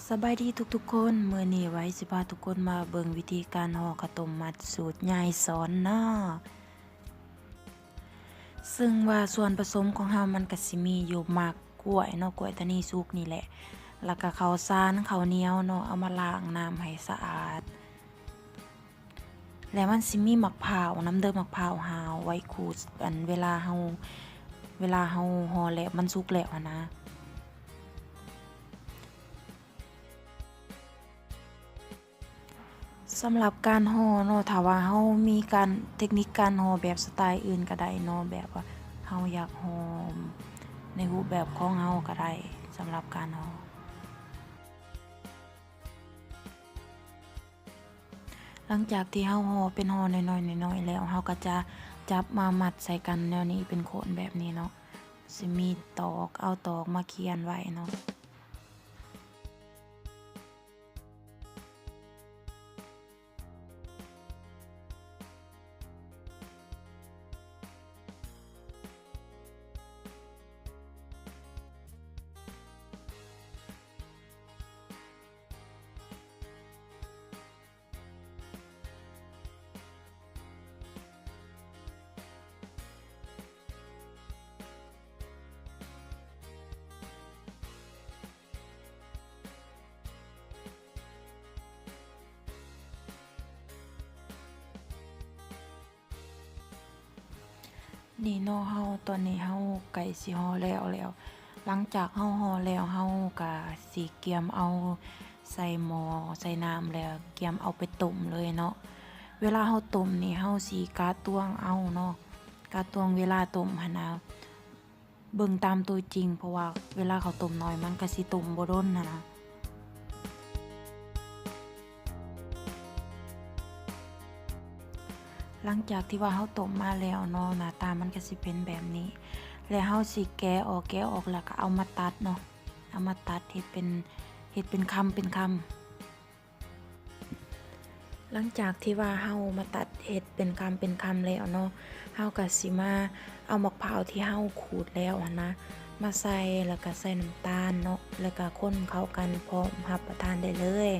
ສະບາຍດີທຸກໆຄົນ, ມື້ນີ້ໄວຊິພາທຸກຄົນມາເບິ່ງວິທີການຫໍ່ເຂົ້າຕົ້ມມັດສູດຍາຍສອນເນາະ. ເຊິ່ງວ່າສ່ວນປະສົມຂອງເຮົາມັນກະຊິມີຢູ່ໝາກກ້ວຍເນາະ, ກ້ວຍຕານີສຸກນີ້ແຫຼະ, ແລ້ວກະເຂົ້າສານ, ເຂົ້າໜຽວເນາະ, ເອົາມາລ້າງນ້ຳໃຫ້ສະອາດ. ແລະມັນຊິມີໝາກພ້າວນຳເດີ, ໝາກພ້າວຫາວໄວ້ຂູດ ອັນ ເວລາເຮົາ ເວລາເຮົາຫໍ່ແລ້ວ ມັນສຸກແລ້ວຫັ້ນນະ. ສຳລັບການຫໍ່ເນາະ, ຖ້າວ່າເຮົາມີການ ເຕັກນິກການຫໍ່ແບບສະໄຕອື່ນກະໄດ້ເນາະ, ແບບວ່າເຮົາຢາກຫໍ່ໃນຮູບແບບຂອງເຮົາກະໄດ້ ສຳລັບການຫໍ່. ຫຼັງຈາກທີ່ເຮົາຫໍ່ເປັນຫໍ່ນ້ອຍໆ ນ້ອຍໆແລ້ວ, ເຮົາກະຈະຈັບມາມັດໃສ່ກັນແນວນີ້ ເປັນໂຄນແບບນີ້ເນາະ, ຊິມີຕອກ ເອົາຕອກມາຂຽນໄວ້ເນາະ. ນີ້ເນາະ, ເຮົາ ຕອນນີ້ເຮົາໃກ້ຊິຫໍ່ແລ້ວແລ້ວ. ຫຼັງຈາກເຮົາຫໍ່ແລ້ວ, ເຮົາກະຊິກຽມເອົາໃສ່ໝໍ້ ໃສ່ນ້ຳ ແລ້ວກຽມເອົາໄປຕົ້ມເລີຍເນາະ. ເວລາເຮົາຕົ້ມນີ້ ເຮົາຊິກະຕວງເອົາເນາະ, ກະຕວງເວລາຕົ້ມຫັ້ນນະ. ເບິ່ງຕາມໂຕຈິງ, ເພາະວ່າເວລາເຂົ້າຕົ້ມໜ້ອຍ ມັນກະຊິຕົ້ມບໍ່ດົນຫັ້ນນະ. ຫຼັງຈາກທີ່ວ່າເຮົາຕົ້ມມາແລ້ວເນາະ, ໜ້າຕາມັນກະຊິເປັນແບບນີ້ ແລະເຮົາຊິແກະອອກ ແກະອອກ ແລ້ວກະເອົາມາຕັດເນາະ, ເອົາມາຕັດເຮັດເປັນ ເຮັດເປັນຄຳ ເປັນຄຳ. ຫຼັງຈາກທີ່ວ່າເຮົາມາຕັດເຮັດເປັນຄຳເປັນຄຳແລ້ວເນາະ, ເຮົາກະຊິມາເອົາໝາກພ້າວທີ່ເຮົາຂູດແລ້ວຫັ້ນນະ ມາໃສ່ ແລ້ວກະໃສ່ນ້ຳຕານເນາະ, ແລ້ວກະຄົນເຂົ້າກັນພ້ອມຮັບປະທານໄດ້ເລີຍ.